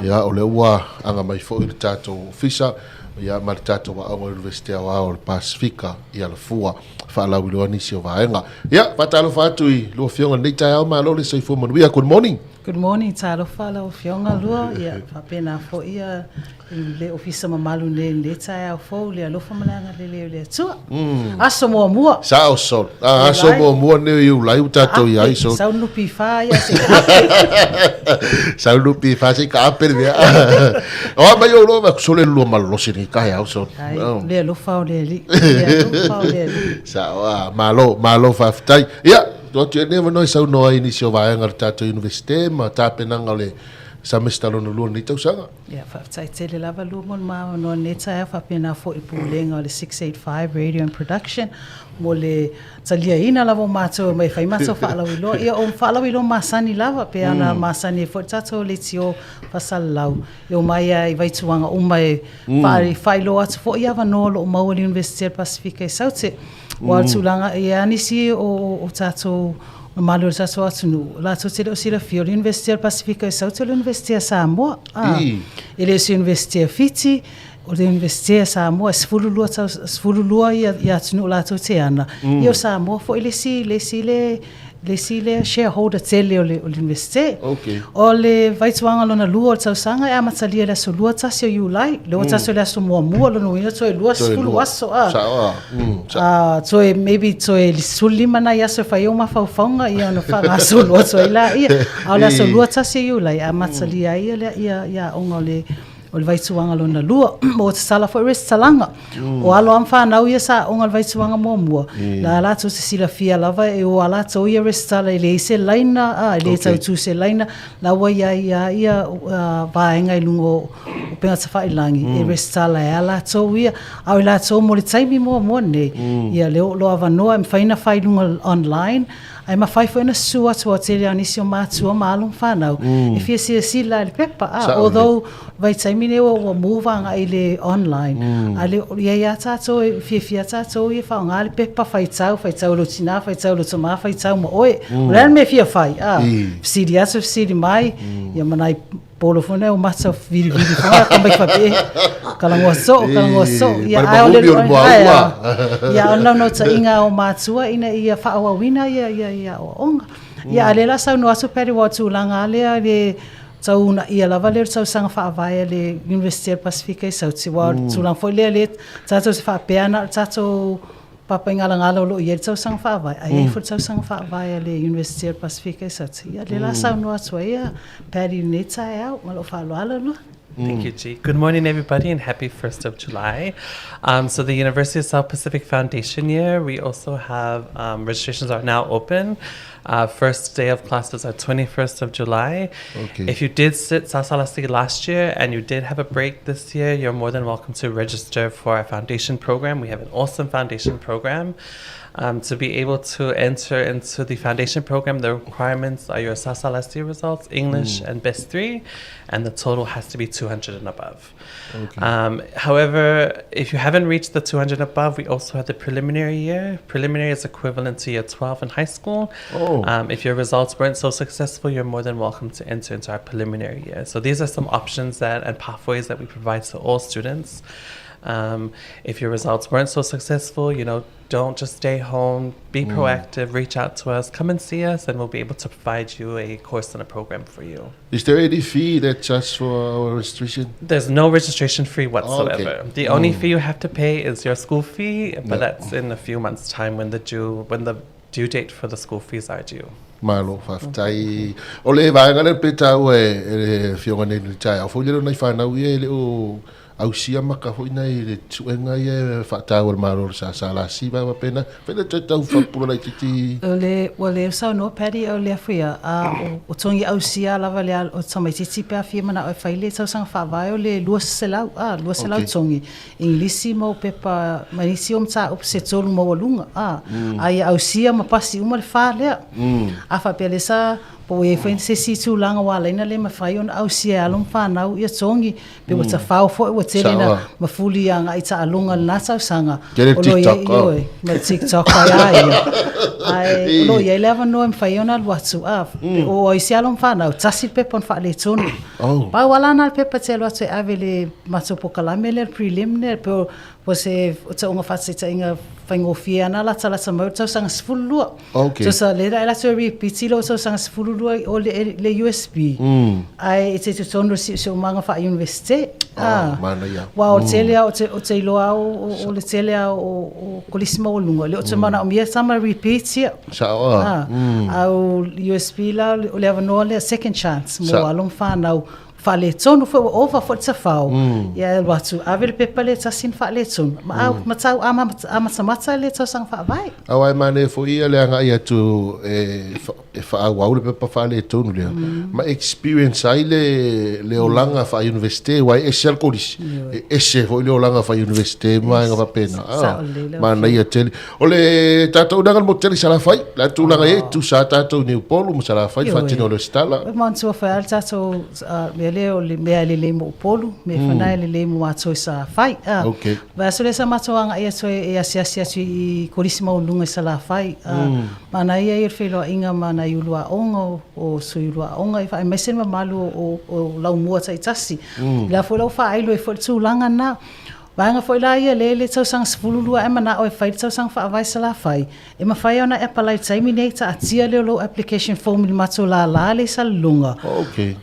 Ia, o lea ua aga mai foi le tatou Ofisa, ia, ma le tatou Aoga Iunivesite Aoao o le Pasefika i Alafua, faalauiloa nisi o vaega. Ia, faatalofa atu i lua Afioga i lenei taeao, malo le soifua manuia. Good morning. Good morning, talofa lau Afioga Lua, ia faapena foi ia i le Ofisa mamalu nei i lenei taeao fou, le alofa ma le agalelei o le Atua. Aso muamua. Sao solo. Ah, aso muamua nei o Iulai ua tatou i ai solo. Sau le NPF ia se i kaape. Sau le NPF se i kaape le mea. O a mai ou loa vai solo e lua malolosi lenei taeao solo. Ai, le alofa o le Alii. Le alofa o le Alii. Sao ah, malo, malo faafetai. Ia, tuu atu ia lenei avanoa e saunoa ai i nisi o vaega o le tatou Iunivesite ma tapenaga o le semester lona lua o lenei tausaga. Ia, faafetai tele lava Lua mo le maavanoa i lenei taeao faapena foi i Pulega o le 685 Radio and Production mo le taliaina lava o matou e omai e fai matou faalauiloa. Ia, o faalauiloa masani lava, pe ana masani ai foi le tatou leitio faasalalau e omai lava i vaituaga uma e faailoa atu foi avanoa o lo o maua i le Iunivesite o le Pasefika i Saute. Aua o le tulaga, e i ai lava nisi o tatou mamalu o le tatou atunuu, latou te le o silafia, o le Iunivesite o le Pasefika i Saute o le Iunivesite a Samoa. E le o se Iunivesite a Fiti, o le Iunivesite a Samoa, e 12, 12 ia atunuu latou te ana. Ia o Samoa foi le isi, le isi le, le isi lea shareholder tele o le Iunivesite. O le vaituaga lona lua o le tausaga e amatalia i le aso 21 o Iulai, lea ua tatou i le aso muamua, lona uiga toe 20 aso. Toe maybe toe 15 nai aso e fai ai ou mafaufauga ia ona faagasolo atu ai laia. A o le aso 21 o Iulai e amatalia ai ia aoga o le o le vaituaga lona lua. Ua tatala foi resitalaga. O alo a ma fanau ia sa aoga i le vaituaga muamua, la latou te silafia lava e o a latou ia resitala e leai se laina, a, e le tautu se laina, la ua i ai lava ia vaega i luga o upega tafailagi e resitala ai a latou ia. A o i latou mo le taimi muamua lenei, ia lea o lo o avanoa e mafai ona fai i luga online, Ae mafai foi ona susu atu aua tele lava nisi o matua ma alo ma fanau e fia silasila i le pepa. A, although vaitaimi nei ua move agai i le online, a le i ai lava tatou e fiafia tatou ia e faaaoga le pepa, faitau, faitau i lou tina, faitau i lou tama, faitau ma oe. O le a le mea e fia fai, a, fesili atu, fesili mai, ia ma nai Polo foi nei o mata vilivili foi a mai faapea kalagoa soo kalagoa soo ia ai o le ia o naunautaiga o matua ina ia faaauauina ia ia ia aoaoga ia a lea la saunoa atu Patty ua tulaga lava lea le tau uunaia lava lea o le tausaga faavae a le University o le Pasefika i Sauti aua o le tulaga foi lea lea tatou te faapea na o le tatou Papaigalagala o lo o i ai le tausaga faavae, ae i ai foi le tausaga faavae a le Iunivesite o le Pasefika i Sati. Ia, lea la saunoa atu ai a Patty i lenei taeao. Ma lou faaaloalo lua. Thank you, G. Good morning, everybody, and happy 1st of July. So the University of South Pacific Foundation year, we also have registrations are now open. First day of classes are 21st of July. Okay. If you did sit Sasalasi last year and you did have a break this year, you're more than welcome to register for our foundation program. We have an awesome foundation program. To be able to enter into the foundation program, the requirements are your Sasalasi results, English and BEST 3, and the total has to be 200 and above. Okay. However, if you haven't reached the 200 and above, we also have the preliminary year. Preliminary is equivalent to year 12 in high school. Oh. If your results weren't so successful, you're more than welcome to enter into our preliminary year. So these are some options that and pathways that we provide to all students. If your results weren't so successful, you know, don't just stay home. Be proactive. Reach out to us. Come and see us, and we'll be able to provide you a course and a program for you. Is there any fee that charged for our registration? There's no registration fee whatsoever. Okay. The only fee you have to pay is your school fee, but Yeah. that's in a few months' time when the due when the due date for the school fees are due. Malo, faafetai. O le vaega lea pe taua e e le Afioga nei i le taeao foi lea o nai fanau ia e le o ausia maka foi nai le suega ia e faataua e le Malo o le SSLC ma faapena. Fai le toe tau faapupula laitiiti. O le, ua le saunoa Paddy o lea foi a, a o, o togi ausia lava le o tamaititi pe a fia manao e fai le tausaga faavae o le 200, a, 200 Okay. togi. Igilisi ma o pepa ma nisi o mataupu se tolu maualuga, a, a ia ausia ma pasi uma le fa lea. A faapea lea sa Po ua i ai foi se isi tulaga ua ala ai ona le mafai ona ausia e alo ma fanau ia togi, pe ua tafao foi ua tele ina mafuli agai i taaloga i lena tausaga. Tele O lo o i ai, TikTok, oh. ioe, ma le TikTok ai a ia. Ae o lo o i ai le avanoa e mafai ai ona alu atu, a, pe o ai isi alo ma fanau, tasi le pepa ona faaletonu. Oh. Pau lava la lena o le pepa e te alu atu e ave i le matou polokalame lea, le prelim lea, pe o o se tauga faataitaiga faigofie lava na latalata mai o le tausaga 12. Okay. Tusa lea la e alu atu e repeat lou tausaga 12 i o le, le USP. Ae e te i totonu o le siosiomaga faa-Iunivesite. Oh, Ah. manaia. Aua o le tele lava, ou te, ou te iloa lava o, o, o le tele lava o, o kolisi maualuga, lea ou te manaomia tama repeat ia. Sao ah. Ah. A o USP la, o le avanoa lea, second chance mo Sao. alo ma fanau faaletonu foi ua ova foi le tafao, ia e alu atu ave le pepa lea e tasi na faaletonu, ma au ma tau amatamata le tausaga faavae. Aua e manaia foi ia le agai atu e e faaauau le pepa faaletonu lea ma experience ai le le olaga faa-Iunivesite aua e ese lava le kolisi, e ese foi le olaga faa-Iunivesite ma vaega faapena. Sao lelei lau Manaia tele. O le tatou naga le motu tele i Salafai, le a tulaga i ai, tusa lava tatou i Upolu ma Salafai, le faatino o le resitala. Oi manatua foi lava le tatou mea lea o le mea e lelei mo Upolu, mea foi lena e lelei mo matou i Salafai. Okay. Vaiaso lea sa matou agai atu ai e asiasi atu i Kolisi Maualuluga i Salafai. Manaia ia o le feiloaiga ma nai ulu aoga o sui ulu aoga aemaise le mamalu o laumua taitasi. O le a foi la ua faailo ai foi le tulaga lena. Vaega foi la ia lea i le tausaga 12 ae manao e fai le tausaga faavae Salafai, e mafai ona e apalai i le taimi nei, taatia lea o lou application form i le matou lala lea i Salelologa,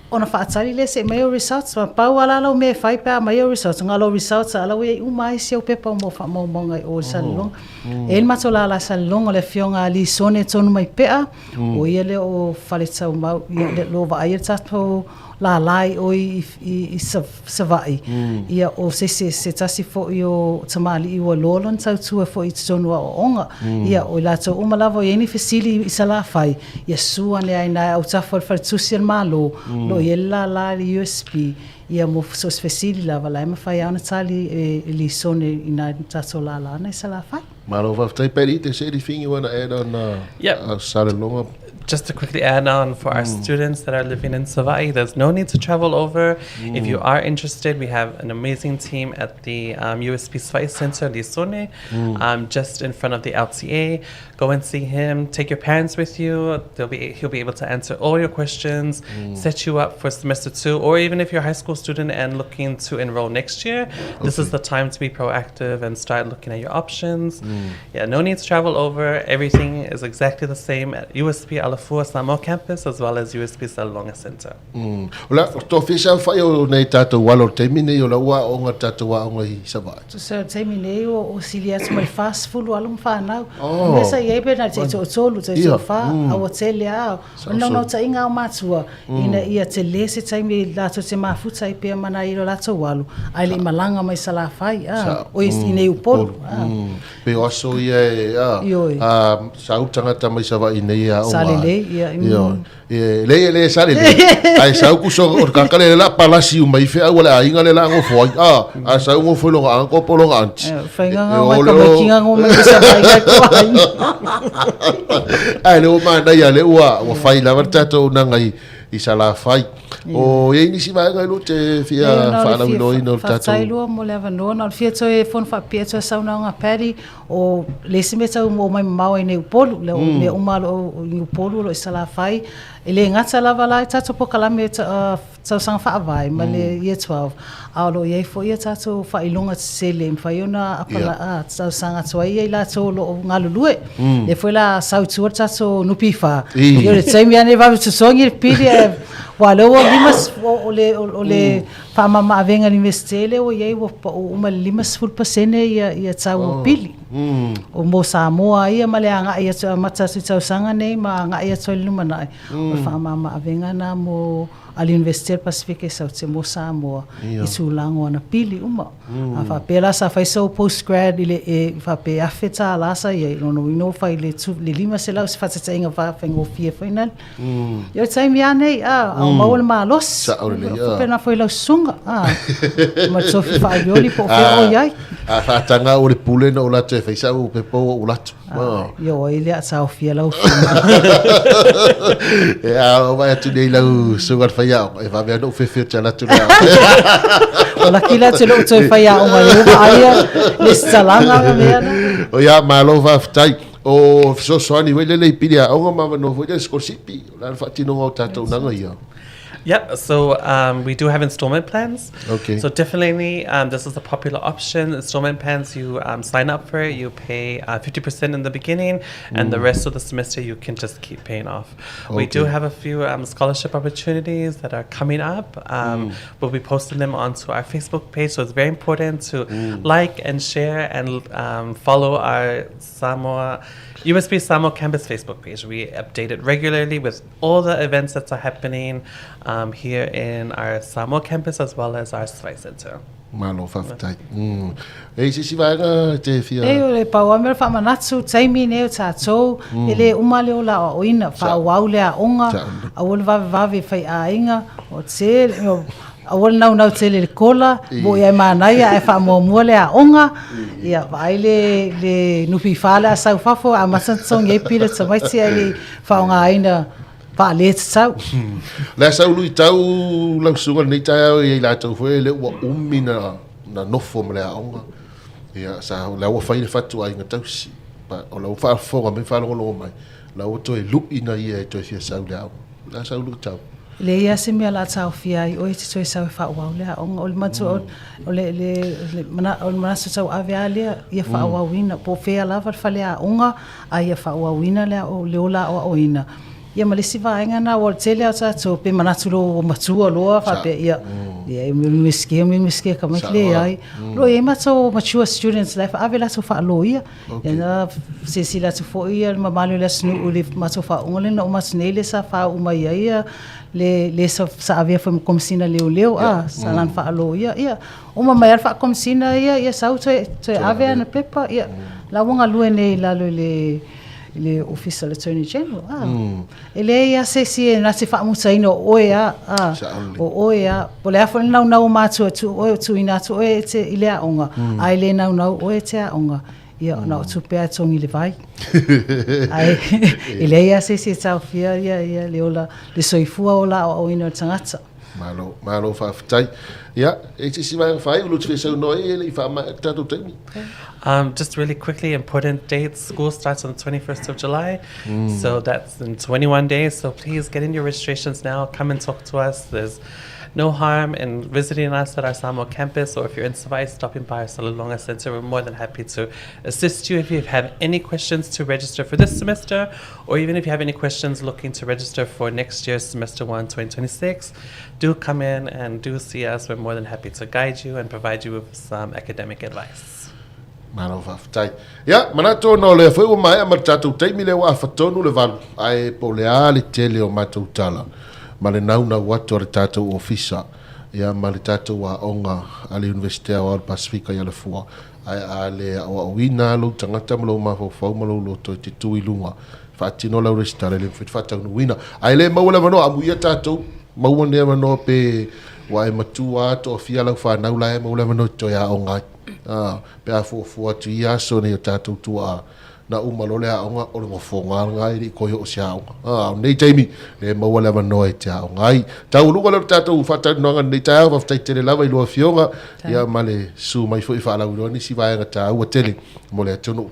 ona faatali lea se i aumai au results. Ma pau lava la lau mea e fai pe a aumai au results, na o lau results lava la ua i ai uma ai si au pepa mo faamaumauga i o i Salelologa. E i ai le matou lala i Salelologa, o le afioga a Lisone Tonumaipea, o ia lea o Faletaumau, ia o lo o vaaia le tatou lala i o i Savaii, ia o se isi, se tasi foi o tamalii ua loa lona tautua foi i totonu o aoaoga. Ia, o i latou uma lava o i ai ni fesili i Salafai, ia susu ane ai i ina i autafa o le faletusi a le Malo, o lo o i ai le lala a le USP, ia mo so o se fesili lava, la e mafai lava ona tali e Lisone i ina i le tatou lala ina i Salafai. Malo faafetai Patty, there's anything you wanna add on Salelologa? Just to quickly add on for our students that are living in Savaii, there's no need to travel over. If you are interested, we have an amazing team at the USP Savaii Center, Lisone, just in front of the LTA. Go and see him. Take your parents with you. They'll be he'll be able to answer all your questions, set you up for semester 2, or even if you're a high school student and looking to enroll next year, this is the time to be proactive and start looking at your options. Yeah, no need to travel over. Everything is exactly the same at USP Alafua Samoa campus as well as USP Salelologa Center. O le a toafia se aofai o nai tatou alo i le taimi nei o lau aoga, le tatou aoga i Savaii? Tusa o le taimi nei ua ou sili atu ma le 40 alo ma fanau. O mea sa i ai pe na o le taitoatolu, taitoafa, a ua tele lava. O le naunautaiga lava o matua, ina ia tele se taimi latou te mafuta ai pea ma nai o latou alo, ae le i malaga mai Salafai, a, oi i nei Upolu. A. Pei o aso ia e, a, a, sau tagata mai Savaii nei e aoga ai. Salelei, ia. Ioe. E lei e le sale lei. Ae sau kuso o le kaka le la palasi uma i feau a le aiga le la ngofo ai. A, a sau ngofo i longa uncle po longa auntie. E, whainga ngā mai ka mai kinga ngō mai sa mai kai ko ai. Ae le o manaia le ua ua fai lava le tatou auaunaga i i Salafai. O i ai nisi vaega i lo te fia faalauiloaina o le tatou. Faafetai lua mo le avanoa. Na o le fia toe fono faapipii atu ai saunoaga a Paddy O le isi mea tau omai mamao ai nei Upolu, le mea uma o lo o i Upolu o lo o i Salafai, e le gata lava la i tatou polokalame tausaga faavae ma le Year 12, a o lo o i ai foi a tatou faailoga tetele e mafai ona talosaga atu ai i latou o lo o galulue. Lea foi o le a sau i tua le tatou NPF, ia o le taimi lava lenei e vave totogi le pili ae aua o lea ua 50 o le Faamama-avega i le Iunivesite lea ua i ai ua pau uma i le 50% ia tau o pili. O mo Samoa ia ma le agai atu e amata atu i tausaga nei ma agai atu ai i le lumanai, o le faamama-avega lena mo a le Iunivesite o le Pasefika i Saute mo Samoa i tulaga o ana pili uma. A faapea la sa fai sou post-grad i le e faapea e $1,000 sa i ai, lona uiga ua fai i le $500 se faataitaiga faigofie foi lena. Ia o le taimi lava nei, a o maua le malosi. Sao lelei, a. Faapena foi i lau susuga. suga, a, ma le tofi faaolioli po o fea o i ai. A faataga au e le pule na ou alu atu e fai sau pepa ua ou alu atu. Ia o ai le a taofia lau afioga. E a ou vaai atu nei i lau susuga i le faiaoga, e vave lava ona ou fefe ou te alu atu i le aoga. O laki la te lou toe faiaoga i lou vaaia le talaga ma mea na. O ia, malo faafetai. O fesoasoani foi lele i pili aoga ma avanoa foi lele sikolasipi. O le a le faatinoga o tatou naga ia? Yep, so um, we do have installment plans. Okay. So definitely, um, this is a popular option. Installment plans, you um, sign up for it, you pay uh, 50% in the beginning, mm. and the mm. rest of the semester you can just keep paying off. Okay. We do have a few um, scholarship opportunities that are coming up. Um, mm. We'll be posting them onto our Facebook page, so it's very important to mm. like and share and um, follow our Samoa USP Samoa Campus Facebook page. We update it regularly with all the events that are happening um, here in our Samoa campus as well as our Savaii Center. Malo faafetai. Mm. E i se isi vaega te fia... E o le pau a mea o le faamanatu, taimi nei o tatou, mm. e le uma le ola aoaoina, faaauau le aoga, aua le vavevave fai aiga, o tele, Aua le naunau tele i le kola, mo'i ai manaia ae faamuamua le aoga, ia vaai le le NPF le a sau fafo amata ona totogi ai pili o tamaiti ae le i faaaogaina faaletatau. Le a sau luitau lau susuga i lenei taeao i ai latou foi lea ua umi na na nofo ma le aoga, ia sa o la ua fai le fatuaiga tausi, but o la ua faafofoga mai ma faalogologo mai, o la ua toe lu'i na ia e toe fia sau i le aoga. O le a sau luitau? E leai lava se mea o le a taofia ai oe e te toe sau e faaauau le aoga. O le matua, o le, le, le, o le manatu tauave lava lea, ia faaauauina, po o fea lava le faleaoga, a ia faaauauina le, le ola aoaoina. Ia ma le isi vaega lena, aua o le tele lava o tatou, pe manatu loa ua matua loa, faapea, ia, ia, Iunivesite, Iunivesite ka mai, leai. O lo o i ai matou mature students la e ave latou faaloia. Okay. Ia silasila atu foi ia le mamalu o le atunuu i le matou faauuga lea na uma atu nei lea sa faauu mai ai ia le le sa, sa avea foi ma Komesina Leoleo yeah. a sa lana faaloia ia uma mai lava le faakomesina ia ia sau toe toe ave ana pepa ia mm. la ua galue nei i lalo i le i le Ofisa o le Attorney General a mm. E leai lava se isi e na te faamutaina o oe a, a, o oe a. Po o le a foi le naunau o matua e tuu oe, tuuina atu oe e te, i le aoga, mm. a e le naunau oe e te aoga, ia, mm. na o tupe a e togi le vai. Ae, e leai lava se isi e taofia ia, ia, le ola, le soifua ola aoaoina o le tagata. Malo, malo faafetai. Ia, e se isi vaega faaiu, lo te fia saunoa ai e le i faamaea le tatou taimi. Um, just really quickly, important dates. School starts on the 21st of July. So that's in 21 days. So please get in your registrations now. Come and talk to us. There's no harm in visiting us at our Samoa campus, or if you're in Savaii, stopping by our Salelologa Center. We're more than happy to assist you if you have any questions to register for this semester, or even if you have any questions looking to register for next year's semester 1, 2026. Do come in and do see us. We're more than happy to guide you and provide you with some academic advice. Malo faafetai. Ia, manatu ona o lea foi ua maea ma le tatou taimi lea ua afa tonu le valu, ae po o le a le tele o matou tala ma le naunau atu a le tatou ofisa, ia ma le tatou aoga a le Iunivesite Aoao o le Pasefika i Alafua, ae a le aoaoina lou tagata ma lou mafaufau ma lou loto e te tu i luga, faatino lau resitala e le mafai ona faataunuuina. Ae le maua le avanoa, amuia tatou, maua ni avanoa pe ua e matua a toafia lau fanau la e maua le avanoa e te toe aoga ai. A, pe a fuafua atu i ia aso nei o tatou tuaa, na uma loa le aoga, o le gofoga lena e le i toe oo se aoga. A, o lenei taimi, le maua le avanoa e te aoga ai. Taualuga lea o le tatou faatalanoaga i lenei taeao, faafetai tele lava i lua afioga, ia ma le susu mai foi e faalauiloa nisi vaega taua tele mo le atunuu.